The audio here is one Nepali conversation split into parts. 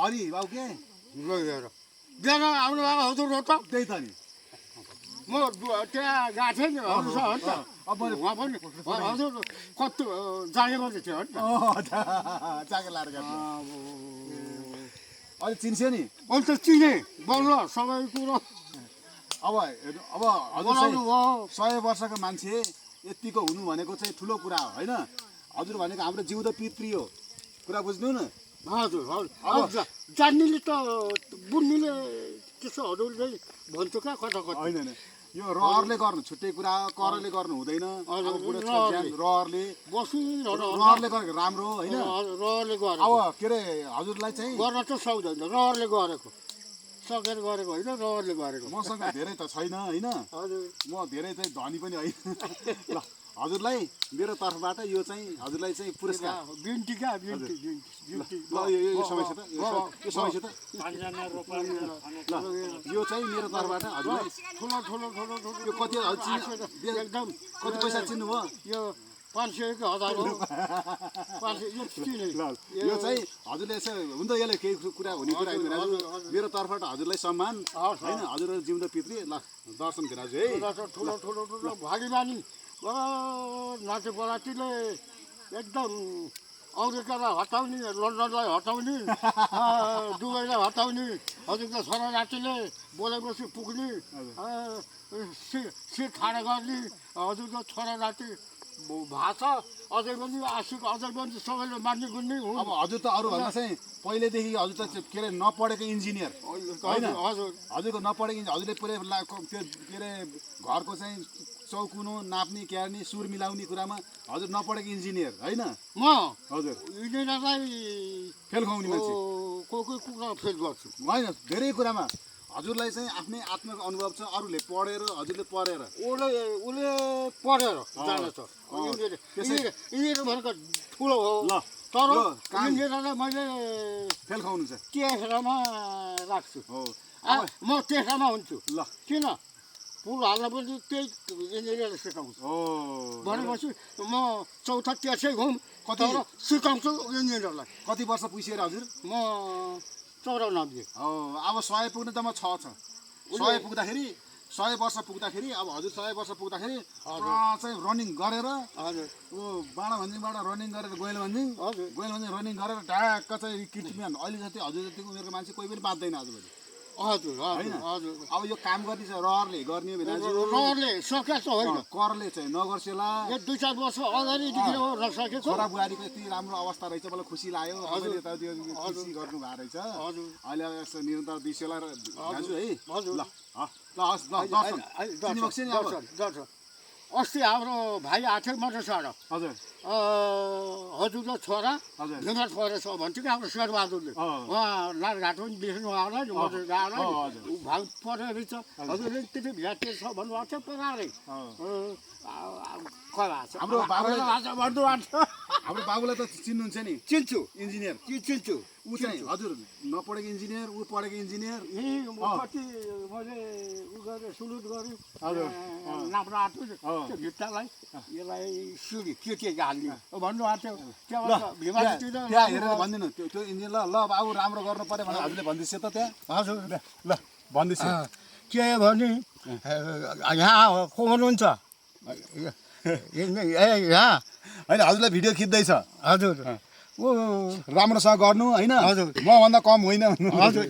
हरि बाबु के गएर बिहान आउनु भएको हजुर हो त त्यही त नि म त्यहाँ गएको थिएँ नि हजुर हो त अब उहाँ पनि हजुर कति जानेको थियो हो नि चाके लाएर गएको अहिले चिन्स्यो नि अहिले त चिने बोल्न सबै कुरो अब अब हजुर बोलाउनु भयो 100 वर्षको मान्छे यतिको हुनु भनेको चाहिँ ठुलो कुरा हो होइन हजुर भनेको हाम्रो जिउँदो पितृ हो कुरा बुझ्नु न हजुर हजुर जान्नेले त बुझ्नेले त्यसो हजुरले भन्छ क्या कता कता होइन यो रहरले गर्नु छुट्टै कुरा हो करले गर्नु हुँदैन अब बुढेसको ज्यान रहरले बसिरहनु गरेको राम्रो हो होइन रहरले गरेको अब के अरे हजुरलाई चाहिँ गर्न त सक्दैन रहरले गरेको सकेर गरेको होइन रहरले गरेको मसँग धेरै त छैन होइन हजुर म धेरै चाहिँ धनी पनि होइन ल हजुरलाई मेरो तर्फबाट यो चाहिँ हजुरलाई चाहिँ पुरस्कार बिन्ती क्या बिन्ती ल यो समस्या त यो समस्या त ल यो चाहिँ मेरो तर्फबाट हजुरलाई ठुलो ठुलो ठुलो ठुलो यो कति एकदम कति पैसा चिन्नुभयो यो 500 कि 1000 हो 500 यो चिने ल यो चाहिँ हजुरले चाहिँ हुन त यसले केही कुरा हुने कुरा होइन राजु मेरो तर्फबाट हजुरलाई सम्मान होइन हजुरहरू जिउँदो पितृ ल दर्शन राजु है ठुलो ठुलो ठुलो भारी बानी नाचे बरातीले एकदम अमेरिकालाई हटाउने लन्डनलाई हटाउने दुबईलाई हटाउने हजुरको छोरा नातिले बोलेपछि पुग्ने सिट खाना गर्ने हजुरको छोरा नाति भाषा अझै पनि आशिक अझै पनि सबैले मान्ने गुन्ने हो अब हजुर त अरूभन्दा चाहिँ पहिलेदेखि हजुर त के अरे नपढेको इन्जिनियर होइन हजुर हजुरको नपढेको हजुरले पुरै त्यो के अरे घरको चाहिँ चौकुनो नाप्ने क्यार्ने सुर मिलाउने कुरामा हजुर नपढेको इन्जिनियर होइन म हजुर इन्जिनियरलाई फेल खुवाउने मान्छे कोही कुरा फेल गर्छु होइन धेरै कुरामा हजुरलाई चाहिँ आफ्नै आत्मको अनुभव छ अरूले पढेर हजुरले पढेर उसले पढेर जानेछ इन्जिनियर भनेको ठुलो हो ल तर इन्जिनियरलाई मैले फेल खुवाउनु छ तेस्रोमा राख्छु हो म तेस्रोमा हुन्छु ल किन पुल हाल्न पनि त्यही इन्जिनियरले सिकाउँछु हो भनेपछि म चौथा त्यसै घुम कति सिकाउँछु इन्जिनियरलाई कति वर्ष पुगिसकेर हजुर म 94 हो अब 100 पुग्नु त म 6 छ 100 पुग्दाखेरि 100 वर्ष पुग्दाखेरि अब हजुर 100 वर्ष पुग्दाखेरि चाहिँ रनिङ गरेर हजुर ऊ बाँडा भन्जिङबाट रनिङ गरेर गोयल भन्जिङ रनिङ गरेर ढाक्क चाहिँ किटम्यान अहिले जति हजुर जतिको उमेरको मान्छे कोही पनि बाँच्दैन आजभोलि हजुर होइन हजुर अब यो काम गर्ने चाहिँ रहरले गर्ने रहरले सकेको होइन करले चाहिँ नगर्सेला यो 2-4 वर्ष अगाडिदेखि हो नसकेको छोरा बुहारीको यति राम्रो अवस्था रहेछ मलाई खुसी लाग्यो तपाईँले त त्यो खुसी गर्नु भएको रहेछ अहिले अब यस्तो निरन्तर दिसेला दाजु है हजुर ल हस् ल दर्शन अस्ति हाम्रो भाइ आएको थियो मधेसबाट हजुर हजुरको छोरा हजुर बिमार परेछ भन्थ्यो कि हाम्रो शेरबहादुरले उहाँ लालघाट पनि देख्नु होला नि मधेस गएर भाग परेर रहेछ हजुरले त्यति भ्याटे छ भन्नुभएको थियो पराले हाम्रो बाबुलाई त चिन्नुहुन्छ नि चिन्छु इन्जिनियर चिन्छु ऊ चाहिँ हजुर नपढेको इन्जिनियर ऊ पढेको इन्जिनियर कति मैले उ गरेँ सुलुट गरेँ नाप्न आँट्यो त्यो भित्तालाई यसलाई सिडी के हाल्ने भन्नुभएको थियो त्यहाँ हेरेर भनिदिनु त्यो इन्जिनियर ल बाबु राम्रो गर्नु पर्यो भनेर हजुरले भन्दैछ त त्यहाँ हजुर ल भन्दैछ के भने यहाँ को हुनुहुन्छ यहाँ होइन हजुरलाई भिडियो खिच्दैछ हजुर ऊ राम्रोसँग गर्नु होइन हजुर मभन्दा कम होइन हजुर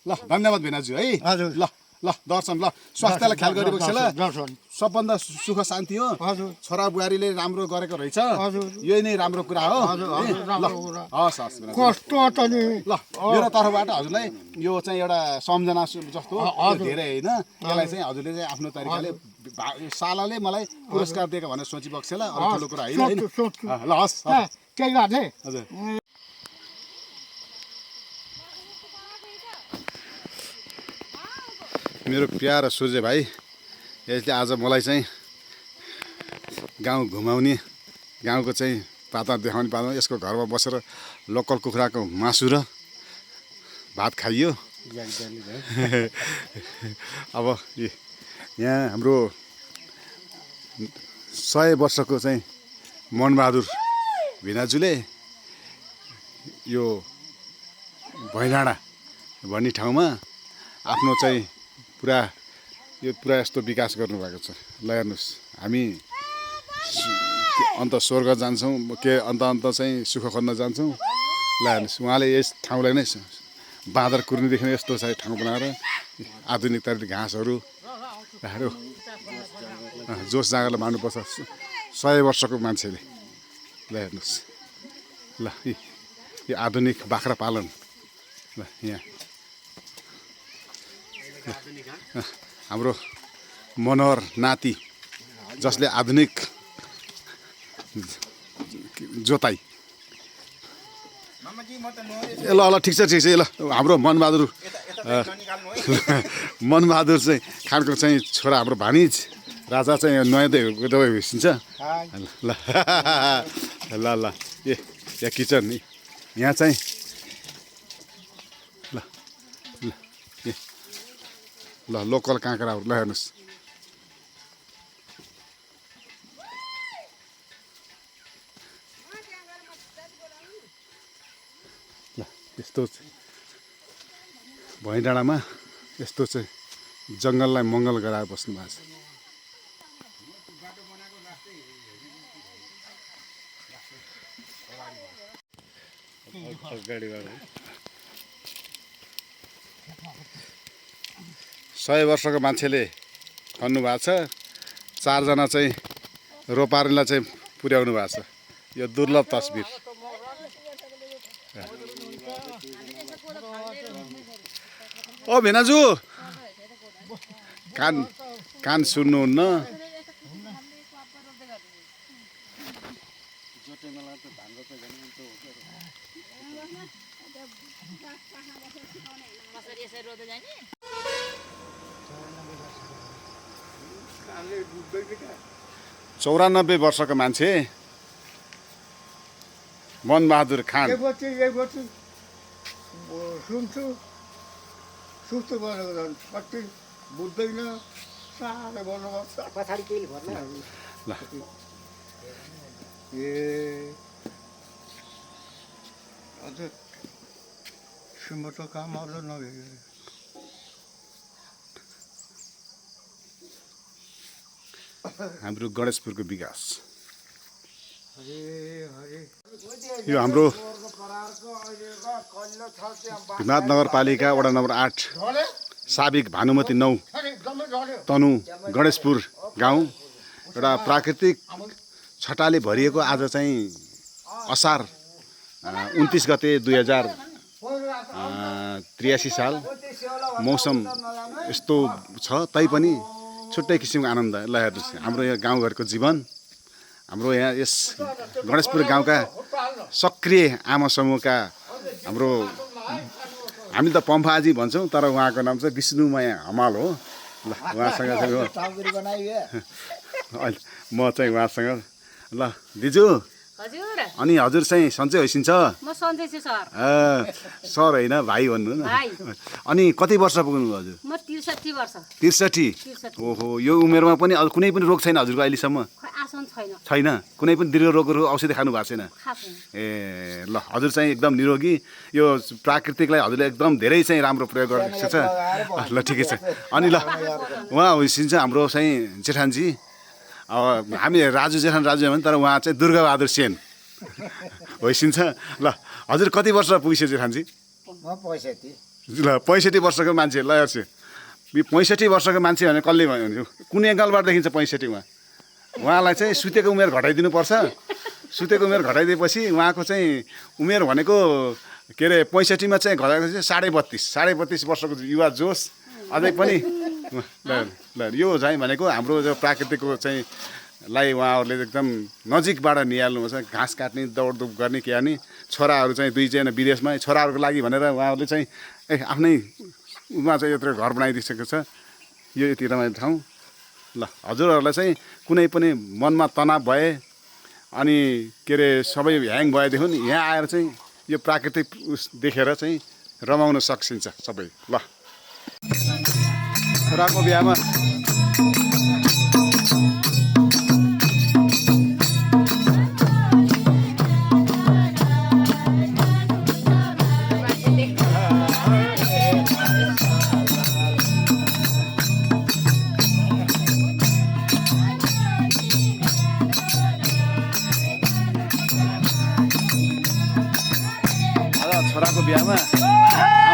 ल धन्यवाद भेनाजु है हजुर ल ल दर्शन ल स्वास्थ्यलाई ख्याल गरिबक्छ ल दर्शन सबभन्दा सुख शान्ति हो हजुर छोरा बुहारीले राम्रो गरेको रहेछ हजुर यही नै राम्रो कुरा हो हस् हस् कस्तो त नि ल मेरो तर्फबाट हजुरलाई यो चाहिँ एउटा सम्झना जस्तो धेरै होइन यसलाई चाहिँ हजुरले चाहिँ आफ्नो तरिकाले सालाले मलाई पुरस्कार दिएको भनेर सोचिबक्छ ल अरू ठुलो कुरा होइन ल हस् केही गर्ने हजुर मेरो प्यारो सूर्य भाइ यसले आज मलाई चाहिँ गाउँ घुमाउने गाउँको चाहिँ वातावरण देखाउने यसको घरमा बसेर लोकल कुखुराको मासु र भात खाइयो अब यहाँ हाम्रो 100 वर्षको चाहिँ मनबहादुर भिनाजुले यो भैडाँडा भन्ने ठाउँमा आफ्नो चाहिँ पुरा यस्तो विकास गर्नुभएको छ। ल हेर्नुहोस्, हामी अन्त स्वर्ग जान्छौँ, अन्त चाहिँ सुख खोज्न जान्छौँ। ल हेर्नुहोस्, उहाँले यस ठाउँलाई नै बाँदर कुर्नेदेखि यस्तो चाहिँ ठाउँ बनाएर आधुनिकता घाँसहरू राखेर जोस जाँगरलाई मान्नुपर्छ 100 वर्षको मान्छेले। ल हेर्नुहोस्, ल यो आधुनिक बाख्रा पालन। ल यहाँ हाम्रो मनोहर नाति जसले आधुनिक जोताई। ल ल ठिक छ ल। हाम्रो मनबहादुर चाहिँ खानको चाहिँ छोरा, हाम्रो भानिज राजा चाहिँ नयाँ दबाई हिँड्छ। ल ल ल ए यहाँ किचन यहाँ चाहिँ ल ल ल लोकल काँक्राहरू। ल हेर्नुहोस्, ल यस्तो भैडाँडामा यस्तो चाहिँ जङ्गललाई मङ्गल गराएर बस्नु भएको छ। सय वर्षको मान्छेले खन्नु भएको छ। 4 जना चाहिँ रोपारीलाई चाहिँ पुर्याउनु भएको छ। यो दुर्लभ तस्बिर। ओ भेनाजु, कान सुन्नुहुन्न? चौरानब्बे वर्षको मान्छे मनबहादुर खान। सुन्छु सुस्तो गरेको कति बुझ्दैन, साह्रै गर्नुपर्छ। पछाडि केही भर्न ल ए अझ सिमटो काम अझ नभए हाम्रो गणेशपुरको विकास। यो हाम्रो भीमनाथ नगरपालिका वडा नम्बर 8 साबिक भानुमती 9 तनु गणेशपुर गाउँ एउटा प्राकृतिक छटाले भरिएको आज चाहिँ असार 29 गते 2083 साल मौसम यस्तो छ, तैपनि छुट्टै किसिमको आनन्द। ल हेर्नुहोस्, हाम्रो यहाँ गाउँघरको जीवन, हाम्रो यहाँ यस गणेशपुर गाउँका सक्रिय आमा समूहका हाम्रो, हामी त पम्फाजी भन्छौँ तर उहाँको नाम चाहिँ विष्णुमय हमाल हो। ल उहाँसँग म चाहिँ उहाँसँग। ल दिजु, हजुर। अनि हजुर चाहिँ सन्चै होइसिन्छ? म सन्चै छु सर। सर होइन, भाइ भन्नु न। अनि कति वर्ष पुग्नु हजुर? म 63 वर्ष। 63? ओहो, यो उमेरमा पनि कुनै पनि रोग छैन हजुरको अहिलेसम्म? आसन छैन। छैन? कुनै पनि दीर्घ रोगहरू औषधि खानु भएको छैन? ए ल, हजुर चाहिँ एकदम निरोगी। यो प्राकृतिकलाई हजुरले एकदम धेरै चाहिँ राम्रो प्रयोग गरेको छ। ल ठिकै छ। अनि ल उहाँ होइसिन्छ हाम्रो चाहिँ जेठानजी। हामी राजु जेठान भने तर उहाँ चाहिँ दुर्गाबहादुर सेन होइसिन्छ। ल हजुर कति वर्ष पुगिसक्यो जेठानजी? म 65। ल 65 वर्षको मान्छे। ल हेर्छु, 65 वर्षको मान्छे भने कसले भन्यो? कुन एङ्गलबाट देखिन्छ 65? उहाँलाई चाहिँ सुतेको उमेर घटाइदिनुपर्छ। सुतेको उमेर घटाइदिएपछि उहाँको चाहिँ उमेर भनेको के अरे 65 मा चाहिँ घटाएको चाहिँ 32.5 वर्षको युवा जोस अझै पनि। ल यो चाहिँ भनेको हाम्रो जो प्राकृतिकको चाहिँ लाई उहाँहरूले एकदम नजिकबाट निहाल्नु छ। घाँस काट्ने, दौडधुप गर्ने, के गर्ने। छोराहरू चाहिँ 2 जना विदेशमा, छोराहरूको लागि भनेर उहाँहरूले चाहिँ आफ्नै उमा चाहिँ यत्रो घर बनाइदिइसकेको छ। यो यति रमाइलो ठाउँ। ल हजुरहरूलाई चाहिँ कुनै पनि मनमा तनाव भए अनि के अरे सबै ह्याङ भएदेखि यहाँ आएर चाहिँ यो प्राकृतिक देखेर चाहिँ रमाउन सकिन्छ सबै। ल छोराको बिहामा छोराको बिहामा